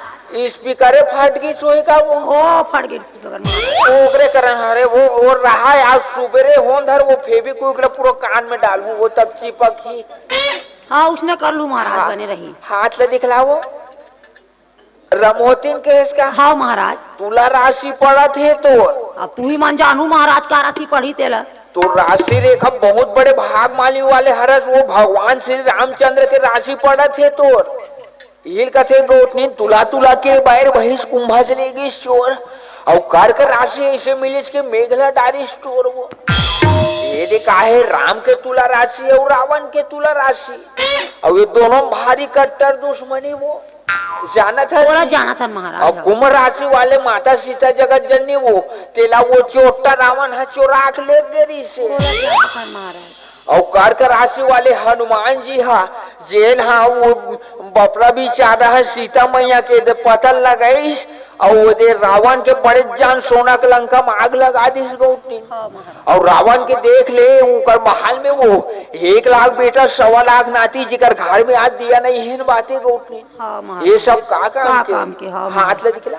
स्पीकरे फट गई सोए का वो। ओ, फट गई स्पीकर महाराज। ओकरे करन हरे वो, वो रहा है, आज सुबेरे होन धर वो फेविक्विक ला पूरा कान में डालूं, वो तब चिपक ही। हाँ, उसने कर लू महाराज, हाँ। बने रही। हाथ ले दिखला वो। रमोतिन के इसका हाँ महाराज। तुला राशि पड़त हे तोर। अब तू ही मन जानू महाराज, का राशि पढ़ी तेला। तो राशि रेखा बहुत बड़े भाग माली वाले हरस, वो भगवान श्री रामचंद्र के राशि पड़त हे तोर। इहिल कथे गोठनीन तुला तुला के बैर भैंस कुंभा से ले गई चोर। अउ कर्क राशि ऐसे मिलिस के मेघला डारिस टोर वो। ये दे काहे राम के तुला राशि अउ रावण के तुला राशि। अउ ये दोनों भारी कट्टर दुश्मनी वो। जानत हस ओला जी? जानत हन महाराज, अउ हाँ। कुंभ राशि वाले माता सीता जगत जननी वो, तेला वो चोट्टा रावण ह चोरा के ले गे रहिसे। ओला जानत हन महाराज। अउ कर्क राशि वाले हनुमान जी हा, जेन हा वो बपरा बिचारा हा सीता मैया के दे पता लगाइस, अउ वो दे रावण के बड़े जान सोना के लंका में आग लगा दिस गौतनी। हाँ महाराज। अउ रावण के देख ले, ओकर महल में वो एक लाख बेटा, सवा लाख नाती, जेकर घर में आज दिया नहीं है, बातें गौटनी। हाँ, महाराज। ये सब का काम का के? काम के? हाँ, हाथ महाराज। ले दिखला।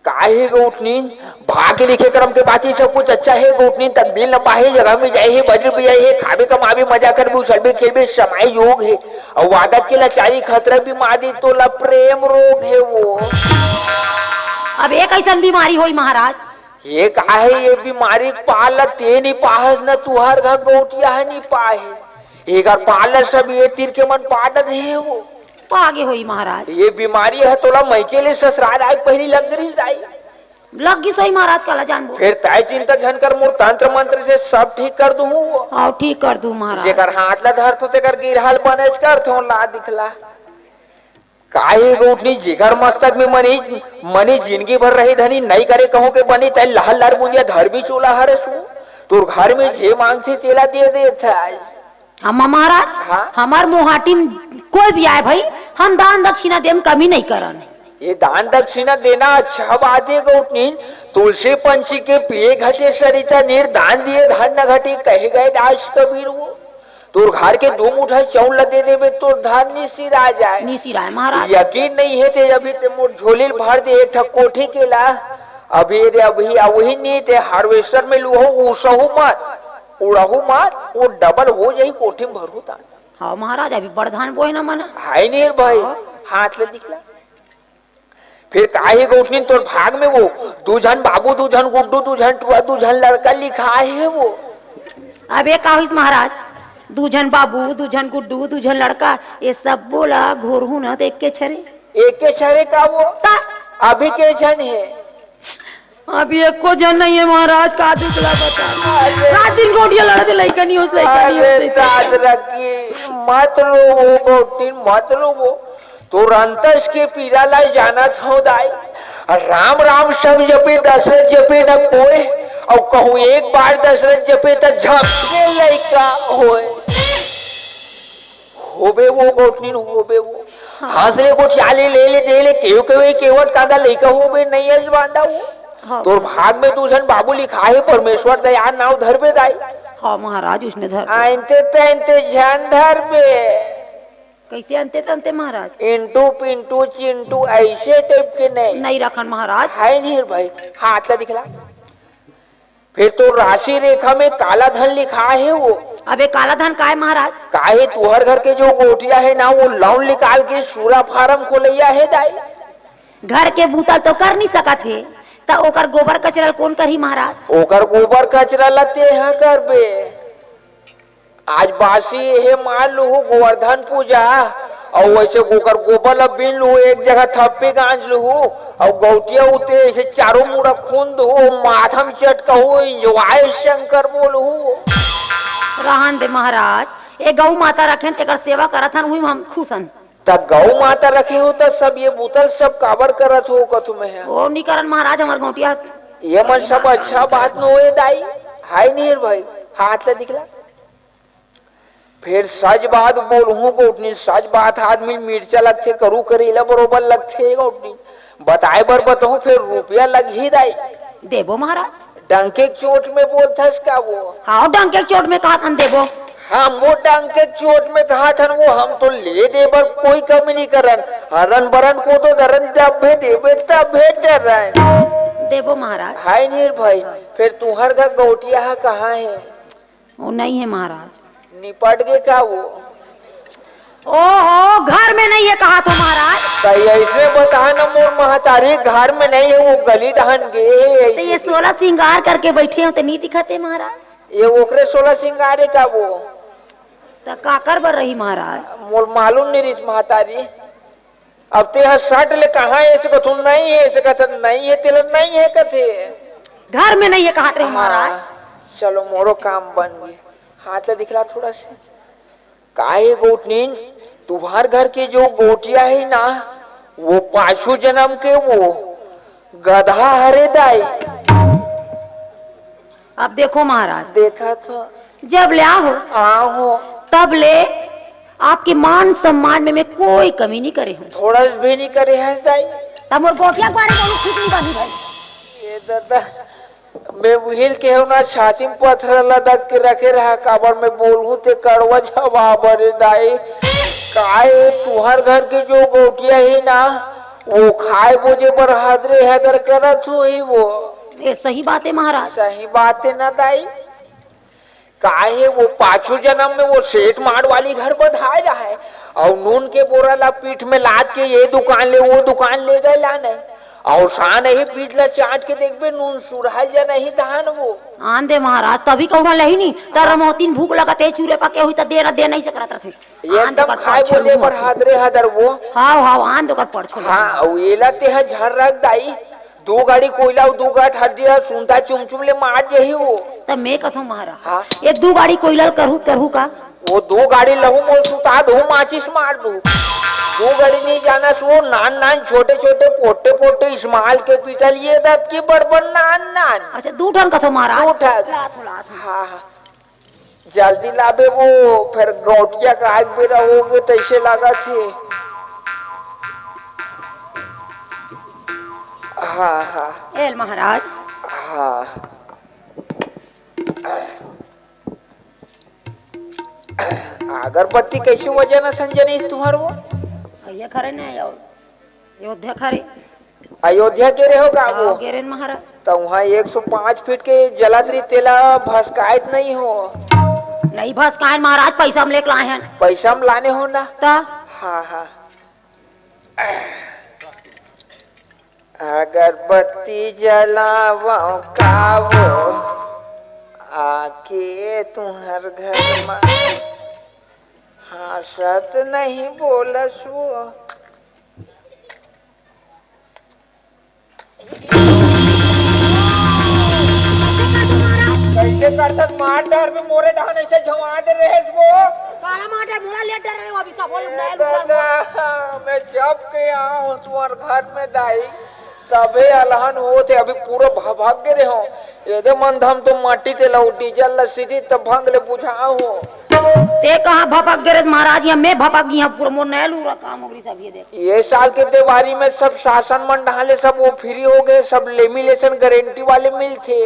काहे गौटनी? भाग्य लिखे कर्म के बात, ये सब कुछ अच्छा है गौटनी। तकदीर न पाहे, जगह में जाए है, बज्र भी आए है, खाबे कमाबे, मजा करबे, उछलबे, खेलबे, समय योग है। अउ आदत के लाचारी, खतरा, बीमारी, तोला प्रेम रोग है वो। अब एक ऐसन बीमारी होई महाराज, ये काहे ये बीमारी के पार ल ते नी पाहस, न तुहर घर गौटिया ह नी पाहे। एकर पार ल सब ये तीर के मन पार डरे हे वो। पागे होई महाराज। ये बीमारी ह तोला मइके ले ससुराल आए के पहिली लग रही दाई। लग गिस होई महाराज, काला जानबो। फिर तय चिंता झन कर, मोर तंत्र मंत्र से सब ठीक कर दूँ वो। हाँ, ठीक कर दूँ महाराज। जेकर हाथ ल धरथो तेकर गिरहल बनेच करथो, ला दिखला। काहे गौटनी, जेकर मस्तक में मनी, मनी जिंदगी भर रही धनी, नई करे कहूँ के बनी, तै लहर लहर बुंदिया धरबी चोला हरे सु। तोर घर में जे मांगथे, तेला दे देथे। अम्मा महाराज, हाँ? हमार मोहाटी में कोई भी आए भाई, हम दान दक्षिणा देम कमी नहीं करन। ये दान दक्षिणा देना अच्छा बात है गौटनी। तुलसी पंछी के पिए घटे सरिता नीर, दान दिए धन न घटे, कहे गए दास कबीर वो। तोर घर के दो मुठा चाउर ल दे देबे, तोर धन निसिरा जाए। निसिराए महाराज। यकीन नहीं है ते अभी ते मोर झोली ल भर दे एक ठा कोठी के ला। अभी रे अभी अवही नहीं ते हार्वेस्टर में लूहो, उसहू मत, उड़हू मत, वो डबल हो जाही कोठी में भरू तान। हाँ महाराज, अभी बड़ धान बोए ना मन। हाय नीर भाई, हाँ। हाथ ले दिखला। फिर काहे गौठनीन तोर भाग में वो दू झन बाबू, दू झन गुड्डू, दू झन टुआ, दू झन लड़का लिखा है वो। अबे का होइस महाराज, दू झन बाबू, दू झन गुड्डू, दू झन लड़का, ये सब बोला घोरहू न त एके छरे। एके छरे का वो? ता? अभी के झन है? अभी एको झन नहीं है महाराज, का दुख ला बता। अरे। रात दिन गोटिया लड़त, लइका नहीं होस, लइका नहीं अरे होस, ऐसे। साथ रखी, मत रो वो गौठनीन, मत रो वो। तोर अंतस के पीरा ला जानत हौं दाई। राम राम सब जपे, दशरथ जपे न कोय। अउ कहूँ एक बार दशरथ जपे त झपके लइका होय। होबे वो गोठनिन, होबे वो। हाँ। हंस ले गोठिया ले, ले ले, दे ले, केव केव केवट कादा लइका होबे, नहीं अजबांदा वो। हाँ। तोर भाग में दू झन बाबू लिखा हे, परमेश्वर दया नाव धरबे दाई। हाँ महाराज, उसने धर दे। आइनते तैनते झन धरबे। कैसे अंते तंते महाराज? इंटू पिंटू चिंटू ऐसे टाइप के नहीं। नहीं रखन महाराज। है नहीं भाई, हाथ ला दिखला। फिर तो राशि रेखा में काला धन लिखा है वो। अबे काला धन का है महाराज? का है, तुहर घर के जो गोटिया है ना, वो loan निकाल के सूरा farm खोलैया है दाई। घर के बूता ल तो कर नहीं सकत हे, त ओकर गोबर कचरा ल कोन करही महाराज? ओकर गोबर कचरा ल तेहा करबे। आज बासी हे, मान लुहू गोवर्धन पूजा, अउ वैसे ओकर गोबर ल बीन लुहू, एक जगह थप्पी गांज लुहू, अउ गौटिया उते ऐसे चारों मुड़ा खून दुहू, माथा में चटकहू, "जय शंकर" बोलहू। रहन दे महाराज, ए गौ माता रखेन, तेकर सेवा करत हन, उही म हम खुश हन। त गौ माता रखे हो त सब ये बुतल सब काबर करत हो कथू में है? ओ नी करन महाराज, हमर गौटिया ये मन सब अच्छा बात न होए दाई। हाय नीर भाई, हाथ ला दिखला। फिर सच बात बोलहूँ गोठनी, सच बात आदमी मिर्चा लगथे, करू करेला बरोबर लगथे गोठनी। बताए बर बताहूँ, फिर रुपया लगही दाई। देबो महाराज। डंके के चोट में बोलथस का वो? हाँ, डंके के चोट में कहा थन देबो। हम वो डंके के चोट में कहा थन वो, हम तो ले दे बर कोई कमी नहीं करन। हरन बरन को तो दरन, जब भी देबे तब भी डरन। देबो महाराज। हाय नीर भाई, फिर तुहर घर गौटिया हा कहाँ है? वो नहीं है महाराज। निपट गे का वो? ओहो, घर में नहीं है कहा थो महाराज। त ऐसे बता न मोर महतारी, घर में नहीं है, वो गली डहन गे है, तो ये ऐसे। सोलह श्रृंगार करके बैठे हो तो नहीं दिखते महाराज। ये ओकरे सोलह श्रृंगार है का वो? त काकर बर रही महाराज? मोर मालूम नहीं रिस महतारी। अब तेहा सट ले कहाँ है, ऐसे कथू नहीं है, ऐसे कथन नहीं है, तेला नहीं है कथे। घर में नहीं है कहत रहे महाराज। हाँ, चलो मोरो काम बन गए। हाथ ला दिखला थोड़ा से। काहे गोठनीन, तुम्हार घर के जो गोटिया है ना, वो पाछू जन्म के वो गधा हरे दाई। अब देखो महाराज, देखा तो। जब ले आहो, आहो। तब ले आपके मान सम्मान में मैं कोई कमी नहीं करे हूँ। थोड़ा भी नहीं करे हस दाई। तब मोर गोटिया के बारे में ठीक नहीं बनी भाई। ये दादा, मैं उहिल के हूँ ना, छाती में पत्थर लदक के रखे रहा, काबर मैं बोलूँ ते कड़वा जवाब रे दाई। काहे तुहर घर के जो गोटिया है ना, वो खाए बोजे बर हदरे हदर करत हुई वो। ये सही बात है महाराज। सही बात है ना दाई। काहे वो पाछू जन्म में वो सेठ माड़ वाली घर बधाए रहा है, और नून के बोरा ला पीठ में लाद के ये दुकान ले, वो दुकान ले गए लाने, और शान ही पीठ ला चाट के देखबे, नून सुरहा जा नहीं धान वो। आन दे महाराज, तभी कहूँ लही नहीं, त रमौतीन भूख लगत है, चूरे पके हुई त दे ना, दे नहीं सकत रथे। ये आन एकदम दोकर खाए पड़छोल बोले हुआ पर थे। हादरे हादर वो। हाव, हाव, आन दोकर पड़छोल हाँ, हुआ। और एला ते हा झर रख दाई, दू गाड़ी कोयला अउ दू गाठ हड्डी ह सुनता चुमचुम ले मार देही वो। त मैं कथों महाराज, हाँ। ये दू गाड़ी कोयला ल करहू, करहू का? वो दू गाड़ी लहू मोल सुता दू, माचिस मार दू। दू गाड़ी नहीं जाना सो, नान नान, छोटे छोटे, पोटे पोटे, small capital, ये दत की बड़ बड़ नान नान। अच्छा, दू ठन कथों महाराज? दू ठन। लात हो, लात हो। हाँ, हाँ। जल्दी लाबे वो, फिर गौटिया का आज बेरा हो गए, तैसे लागत हे। हाँ, हाँ। एल महाराज। हाँ। अगरबत्ती कैसे वजन असन जनिस तुहर वो? भैया खरे नहीं आओ। अयोध्या खरे। अयोध्या गे रहे हो का वो? हाँ, गे रहेन महाराज। त उहाँ एक सौ पाँच फीट के जलत रही, तेला भसकायत नहीं हो? नहीं भसकायन महाराज, पैसा हम लेके लाए हैं। पैसा हम लाने हो ना? त? हाँ, हाँ। अगरबत्ती जलावो कावो, आके तुहर घर मा। हाँ, सच नहीं बोलस वो। कैसे करथस मार डर में मोरे डहन ऐसे झमा दे रहेस वो। काला मार डर, मोला ले डर रहे हो अभी सब, बोल, ए नया लुगड़ा दादा, में। मैं जब के आऊँ तुम्हार घर में दाई, तभे अलहन होत हे, अभी पूरा भभक गे रेहेंव। एदे मन धम तो माटी तेला, डीजल ला सीधी तब भंग ले बुझाहूं। ते कहाँ भपक गे रेहेस महाराज, या मैं भपक गे हंव, पूरा मोर नैल उरा काम हो गे सब। ये देख, ये साल के देवारी में सब शासन मन डाहर ले सब वो फ्री हो गे, सब लेमिनेशन गारंटी वाले मिलथे।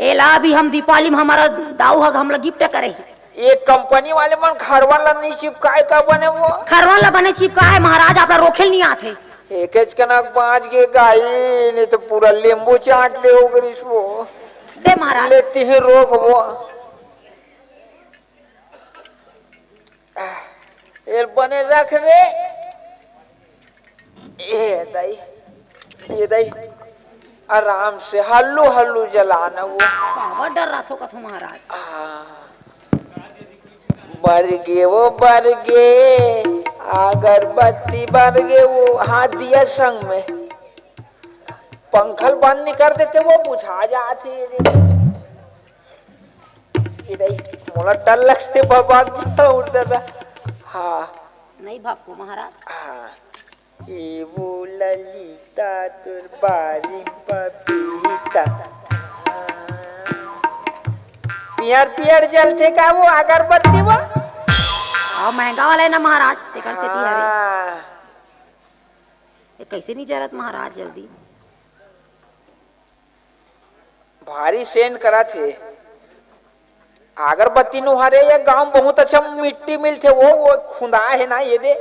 एला अभी हम दीपावली में हमर दाऊ ह हमला गिफ्ट करे हे। ये कंपनी वाले मन खरवन ला नइ चिपकाय का बने वो? खरवन ला बने चिपकाय महाराज, आप ला रोखे ल नइ आथे। एकेच कनक बांच गे गाय, नइ तो पूरा नींबू चाट ले हो गे रिहिस वो। दे महाराज। ले तिही रोक वो। एला बने रख रे। ए दाई, ए दाई, आराम से हल्लू हल्लू जला ना वो। काबर डर्राथो कथो महाराज? हाँ। बर गे वो, बर गे, अगरबत्ती बर गे वो, हाँ, दिया संग में। पंखा ल बंद नइ कर देते, वो बुझा जात हे रे। ए दाई, मोला डर लगथे बाबा, उठ दादा। हाँ। नइ भपकू महाराज। हाँ। ए वो ललिता तोर बारी पपीता। पियर पियर जलथे का वो अगरबत्ती वो? हाँ, महंगा वाला हे ना महाराज, तेकर सेती हरे। हाँ। ये कइसे नइ जरत महाराज जल्दी? भारी सेंट करत हे। अगरबत्ती नो हरे, ये गांव बहुत अच्छा मिट्टी मिलथे, वो, वो खुंदा हे ना, ये दे,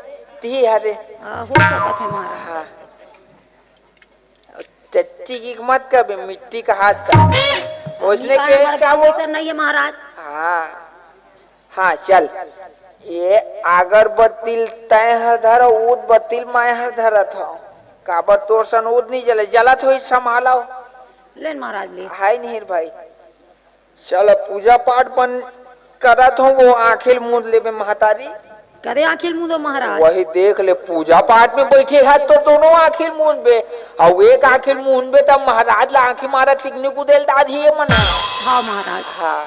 तिही हरे। हाँ, हो सकत हे महाराज। हाँ। चच्ची की मत कबे, मिट्टी का हाथ का। ओइसने कहा केस हमारे का गाँव वो? वैसा नहीं है महाराज। हाँ। हाँ, चल। ये अगरबत्ती ल तैं हर धर, ऊदबत्ती ल मैं हर धरत हंव। काबर तोर सन ऊद नइ जले, जलत होही, संभालव। ले न महाराज, ले। हाय निहिर भाई। चल, अब पूजा पाठ बन करत हंव, वो आँखी ल मूंद लेबे महतारी। कदे आँखी ल मूंदो महाराज? वही देख ले, पूजा पाठ में बइठे हस तो दोनों आँखी ल मूंदबे, अउ एक आँखी ल मूंदबे त महाराज ला आँखी मारा टिकनी कुदेल दादी ये मन। हाँ महाराज। हाँ।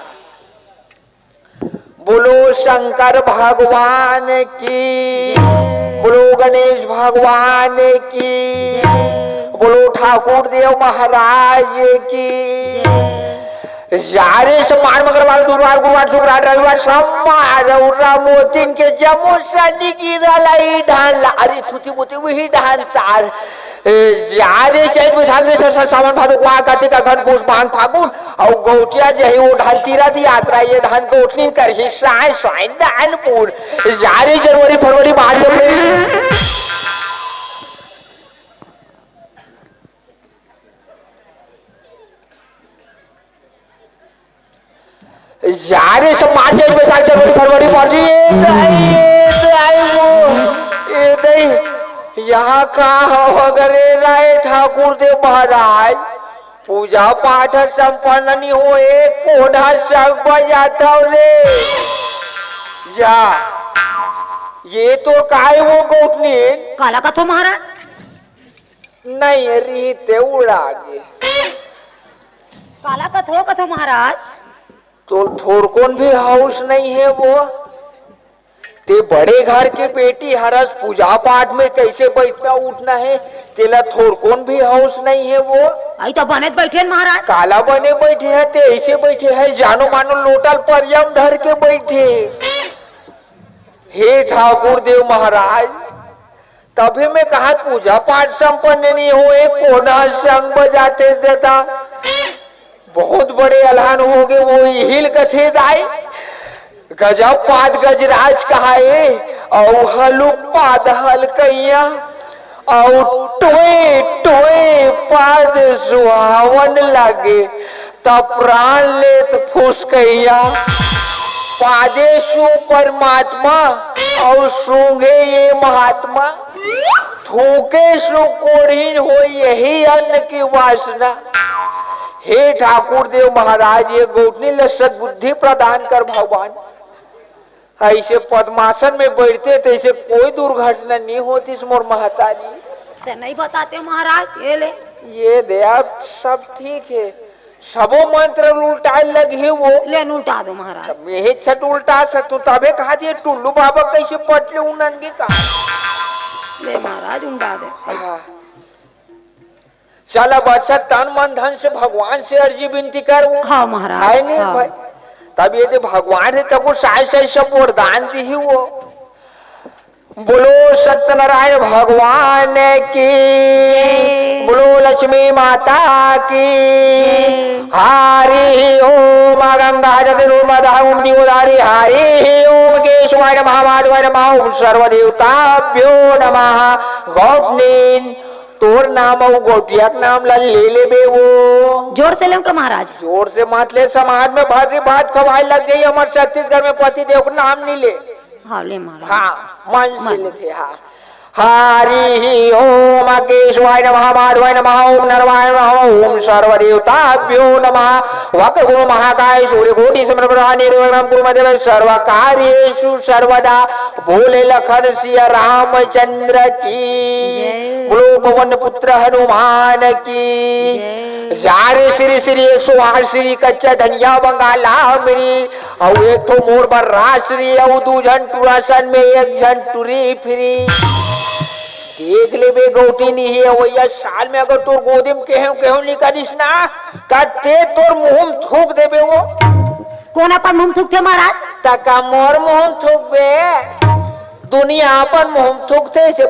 बोलो शंकर भगवान की, जय। बोलो गणेश भगवान की, जय। बोलो ठाकुर देव महाराज की। जय। सारे सोमवार, मंगलवार, बुधवार, गुरुवार, शुक्रवार, रविवार, सोमवार, अउ रामोतिन के जम्मो सनी गिरा लाई ढाल ला। अरे थुथी मुथी वही ढाल तार। ए, सारे चैत बैसाख में सरसा सावन भादो कुआर कार्तिक अगहन पूस माघ फागुन, अउ गौटिया जही ओ ढाल तीरथ यात्रा, ये ढाल गौटनी करही साय साय दानपुर। सारे जनवरी, फरवरी, मार्च, अप्रैल। यार, ये सब मार्च, बैसाख, जनवरी, फरवरी, फरवरी, ये तो आई, ये तो आई वो, ये तो आई। यहाँ का हो, अगर ये राय ठाकुर देव महाराज, पूजा पाठ संपन्न नहीं हो, एक कोना संग बजाता हो रे। जा, ये तो काय वो गौटनी? काला कथो महाराज? नहीं, रीते उड़ा गे। काला कथो, कथो महाराज? तो थोरकोन भी हाउस नहीं है वो। ते बड़े घर के बेटी हरस, पूजा पाठ में कैसे बैठना उठना है, तेला थोरकोन भी हाउस नहीं है वो। आई तो बने बैठे हैं महाराज। काला बने बैठे है, ते ऐसे बैठे है, जानो मानो लोटा ल परिया म धर के बैठे। हे ठाकुर देव महाराज, तभी मैं कहा पूजा पाठ संपन्न नहीं होए, कोना संग बजाते देता। बहुत बड़े अलहन हो गए, वो इहिल कथे दाई। गजब पाद गजराज कहाए, अउ हलुक पाद हलकैया, अउ टोए टोए पाद सुहावन लागे। त प्राण लेत फुसकैया। पादे सु परमात्मा अउ सूंघे ये महात्मा। थूके सु कोढ़िन होई यही अन्न की वासना। हे ठाकुर देव महाराज, ये गौटनी ल सद्बुद्धि प्रदान कर भगवान। ऐसे पद्मासन में बैठते तैसे कोई दुर्घटना नहीं होती मोर महतारी। ते नहीं बताते महाराज, ये ले। ये दे, अब सब ठीक है। सबो मंत्र उल्टाए लगे वो। ले न उल्टा दो महाराज। अब यही छट उल्टा सकतू, तबे कहा दिए टुल्लू बाबा कैसे पटले उन्नन के कहा। ले महाराज उल्टा दे। हाँ। चल, अब अच्छा तन मन धन से भगवान से अर्जी विनती कर वो। हाँ महाराज, है नहीं हाँ। भाई? तब ये दे भगवान हे, तको साय साय सब वरदान दिही वो। बोलो सत्यनारायण भगवान की, जय। बोलो लक्ष्मी माता की। जय। हरि ओम। गंगा जति रूम दहम दिवदारी। हरि ओम केशवाय नमः, माधवाय नमः, ओम सर्वदेवताभ्यो नमः। गौटनीन, तोर नाम अउ गौटिया के नाम ला ले लेबे वो। जोर से लेम का महाराज? जोर से मत ले, समाज में भर्री भात खवाए लग जाई। हमर छत्तीसगढ़ में पति देव के नाम नहीं ले। हाँ, ले महाराज। हाँ, मन से मन। लेथे, हाँ। हरि ओम केशवाय नमः, माधवाय नमः, ओम नरवाय नमः, ओम सर्वदेवताभ्यो नमः। वक्रगुणु महाकाय सूर्यकोटि समप्रभा निर्विघ्नं कुरु मदेव सर्व कार्येषु सर्वदा। बोले लखन सिया रामचंद्र की। जय। बोलो पवन पुत्र हनुमान की। जय। चार श्री श्री एक सौ आठ श्री कच्चा धनिया बंगाला मेरी। अउ एक ठो मोर बर राजश्री, अउ दू झन टूरा सन में एक झन टूरी फ्री। देख लेबे गौटी नहीं हे, वैया साल में अगर तोर गोदी में केहू, केहू निकलिस ना, त ते तोर मुंह में थूक देबे वो। कोन अपन मुंह में थूकथे महाराज? त का मोर मुंह में थूकबे? दुनिया अपन मुंह में थूकथे से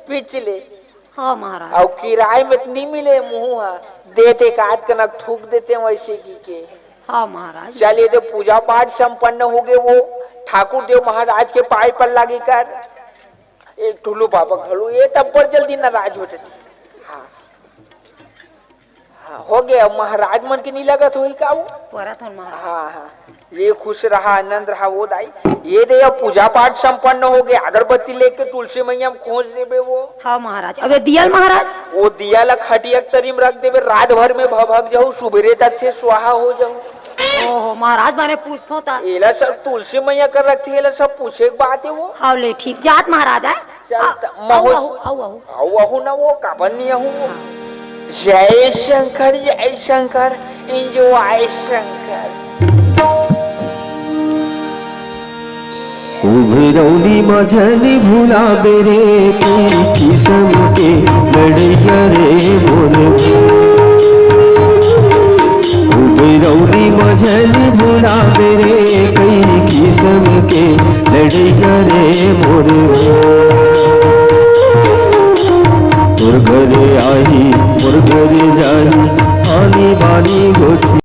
पिछले। हाँ महाराज। अउ किराए में त नहीं मिले मुंह हा, देते काट के ना थूक देते वैसे की के। हाँ महाराज। चल, ये दे पूजा पाठ संपन्न हो गए, वो ठाकुर देव महाराज के पाय पर लागी कर। ए टुल्लू बाबा घलो, ये तब पर जल्दी नाराज हो जाते। हाँ। हाँ, हो गया, महाराज मन के नहीं लगत होही का वो? परत हन महाराज। हाँ, हाँ। ये खुश रहा, आनंद रहा वो दाई। ये दे, अब पूजा पाठ संपन्न हो गया, अगरबत्ती लेके तुलसी मैया में खोज देबे वो। हाँ महाराज। अब ये दिया ल महाराज? वो दिया ला खटिया के तरी में रख देबे, रात भर में भभक जाऊ, सुबेरे तक से स्वाहा हो जाऊ। ओहो महाराज, माने पूछथों ता। एला सब तुलसी मैया कर रखथे, एला सब पूछे के बात हे वो। हाँ ले ठीक, जात महाराज आय। चल आ, त, महूस-, अहू, अहू, अहू। अहू, अहू ना वो, काबर नहीं अहू वो। हाँ। जय शंकर, जय शंकर, enjoy शंकर। उभरौली म झन भुलाबे रे, कई किसम के लड़ैया रे मोर। उभरौली म झन भुलाबे रे, कई किसम के लड़ैया रे मोर। तोर घरे आही, मोर घरे जाही, आनी बानी गोठी।